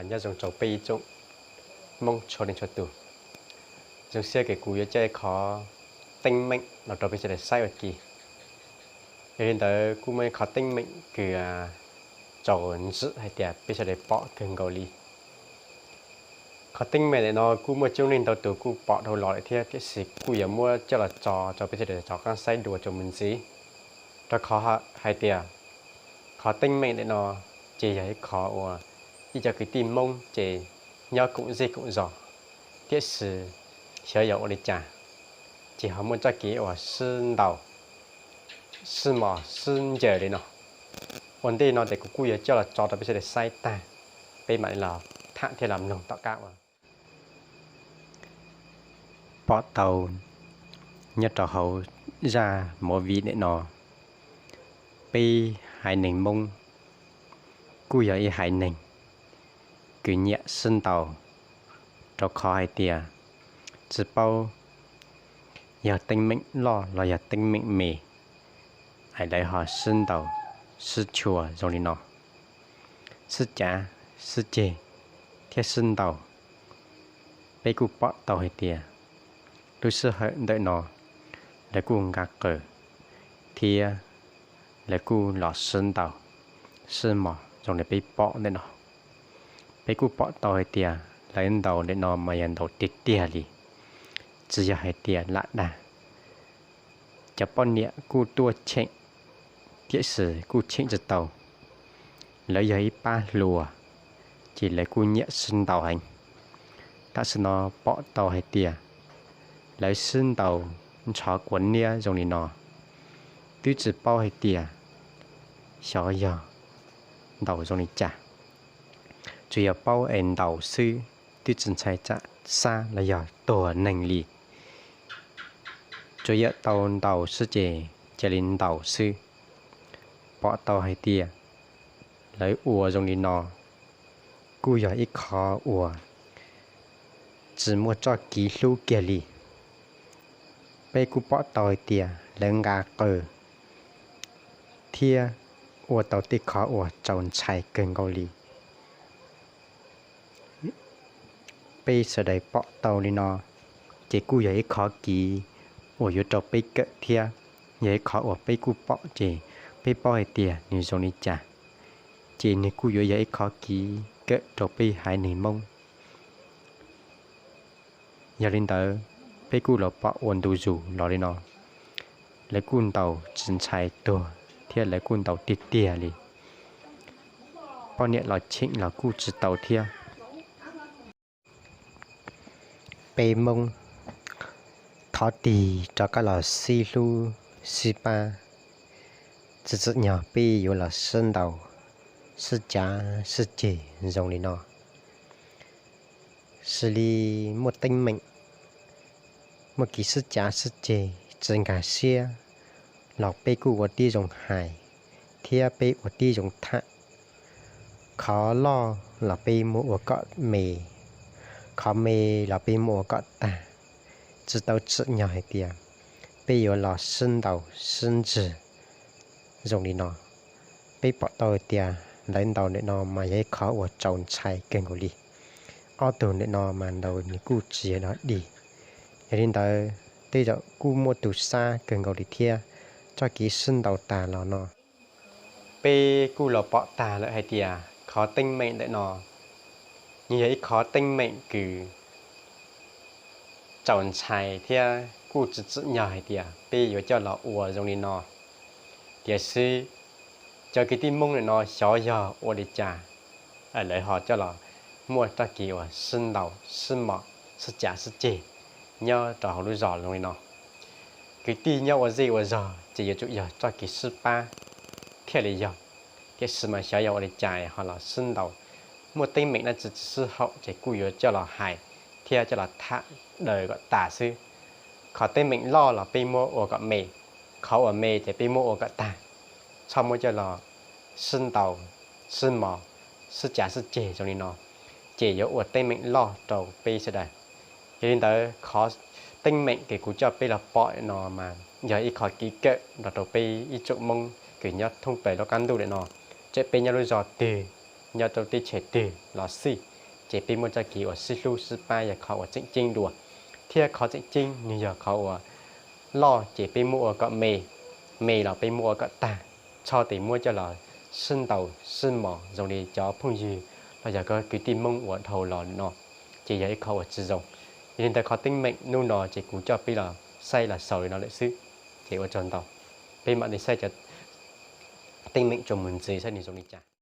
Nyob zoo rau peb ib tsoom Hmoob txhua leej txhua tus. Zoo siab kws kuv yuav coj ib qhov teeb meem los rau peb sawv daws saib ua ke. Yog li ntawd kuj muaj ib qhov teeb meem kws txaus ntshai hais tias peb sawv daws pom kawg nkaus li. Qhov teeb meem ntawm no kuj muaj coob leej ntau tus kuj pom dhau los lawm thiab, tiam sis kuj yuav muab coj los tso rau peb sawv daws rov qaab saib dua tso mus ntxiv. Rau qhov hais tias qhov teeb meem ntawm no ces yog ib qhov uas ib co kwv tij Hmoob ces nyob koom zej koom zos, tiam sis xyov yog ua li cas ces ho muaj txoj kev uas sib ntaus, sib mos sib ncaws li no. Ua ntej no ces kuv kuj yuav coj los tso rau peb sawv daws saib tag, peb mam li los tham thiab los mloog tom qab uas pom tau nyob rau hauv zaj movie ntawm no. Peb haiv neeg Hmoob kuj yog ib haiv neeg kws nyiam sib ntaus, rau qhov hais tias tsis paub yog teeb meem loj los yog teeb meem me es lawv ho sib ntaus sib tshua zoo li no, sib cav sib ceg thiab sib ntaus. Peb kuj pom tau hais tias lub sij hawm ntawm no lawv kuj nqa qws thiab lawv kuj los sib ntaus sib mos zoo li peb pom ntawm no. Peb kuj pom tau hais tias lawv ntaus ntawm no mas yog ntaus tiag tiag li, tsis yog hais tias lam dag. Cov poj niam kuj tuaj cheem, tiam sis kuj cheem tsis tau. Lawv yog ib pab hluas, ces lawv kuj nyiam sib ntaus heev. Tam sim no pom tau hais tias lawv sib ntaus ntshov kua niab zoo li no, twb tsis paub hais tias xyov yog ntaus zoo li cas, tsuas yog paub es ntaus xwb, twb tsis ntshai tsam xab los yog tuag neeg li. Tsuas yog tau ntaus xwb ces cia li ntaus xwb. Pom tau hais tias lawv ua zoo li no kuj yog ib qho uas tsis muaj txoj kev hlub kiag li. Peb kuj pom tau hais tias lawv nqa qws thiab ua tau tej qhov uas txaus ntshai kawg nkaus li. Peb sawv daws pom tau li no, ces kuj yog ib qhov kev uas yuav rau peb kawm thiab yog ib qhov uas peb kuj pom ces peb paub hais tias nws zoo li cas, ces nws kuj yuav yog ib qhov kev kawm rau peb haiv neeg Hmoob. Yog li ntawd, peb kuj los pom ua ntu zus los li no, lawv kuj ntaus tsis ntshai tuag thiab lawv kuj ntaus tiag tiag li. Poj niam los cheem los kuj tsis tau thiab. Peb Hmoob thov tig rov qab los sib hlub sib pab, tsis tsim nyog peb yuav los sib ntaus, sib cav sib ceg zoo li no. Xws li muaj teeb meem, muaj kev sib cav sib ceg tsis nkag siab los peb kuj ua tib zoo hais thiab peb ua tib zoo tham. Qhov loj los peb muab ua kom me, qhov me los peb muab ua kom tag, tsis tau tsim nyog hais tias peb yuav los sib ntaus sib ntswg zoo li no. Peb pom tau hais tias lawv ntaus ntawm no mas yog ib qhov uas txaus ntshai kawg nkaus li. Ob tug ntawm no mas ntaus nws kuj tsis yog dog dig. Yog li ntawd tej zaum kuj muaj tus sab kawg nkaus li thiab. Txoj kev sib ntaus tas los no, peb kuj los pom tag lawm hais tias qhov teeb meem ntawm no nws yog ib qhov teeb meem kws txaus ntshai thiab kuj tsis tsim nyog hais tias peb yuav coj los ua zoo li no. Tiam sis cov kwv tij Hmoob ntawm no xyov yog ua li cas lawv ho coj los muaj txoj kev uas sib ntaus sib mos sib cav sib ceg nyob rau hauv lub zos zoo li no. Kwv tij nyob ua zej ua zog ces yuav tsum yog txoj kev sib pab thiaj li yog. Tiam sis mas xyov yog ua li cas ho los sib ntaus, muaj teeb meem dab tsi tsis sib haum ces kuj yuav coj los hais thiab coj los tham daws kom tas xwb. Qhov teeb meem loj los peb muab ua kom me, qhov uas me ces peb muab ua kom tag, txhob muab coj los sib ntaus, sib mos, sib cav sib ceg zoo li no, ces yuav ua teeb meem loj rau peb sawv daws. Yog li ntawd qhov teeb meem kws kuv coj peb los pom no mas yog ib qhov kev kawm nrog rau peb ib tsoom Hmoob kws nyob thoob plaws lub qab ntuj lawm no, txawm peb nyob lub zos twg, nyob rau teb chaws twg los xij, ces peb muaj txoj kev uas sib hlub sib pab yog qhov uas tseem ceeb dua. Thiab qhov tseem ceeb nws yog qhov uas loj ces peb muab ua kom me, me los peb muab ua kom tag, txhob tes muab coj los sib ntaus sib mos zoo li cov phooj ywg los yog cov kwv tij Hmoob uas dhau los no, ces yog ib qho uas tsis zoo. Yog li ntawd qhov teeb meem hnub no ces kuv coj peb los saib los xaus li no lawm xwb. Ces ua tsaug ntau, peb mam li saib cov teeb meem tso mus ntxiv saib nws zoo li cas.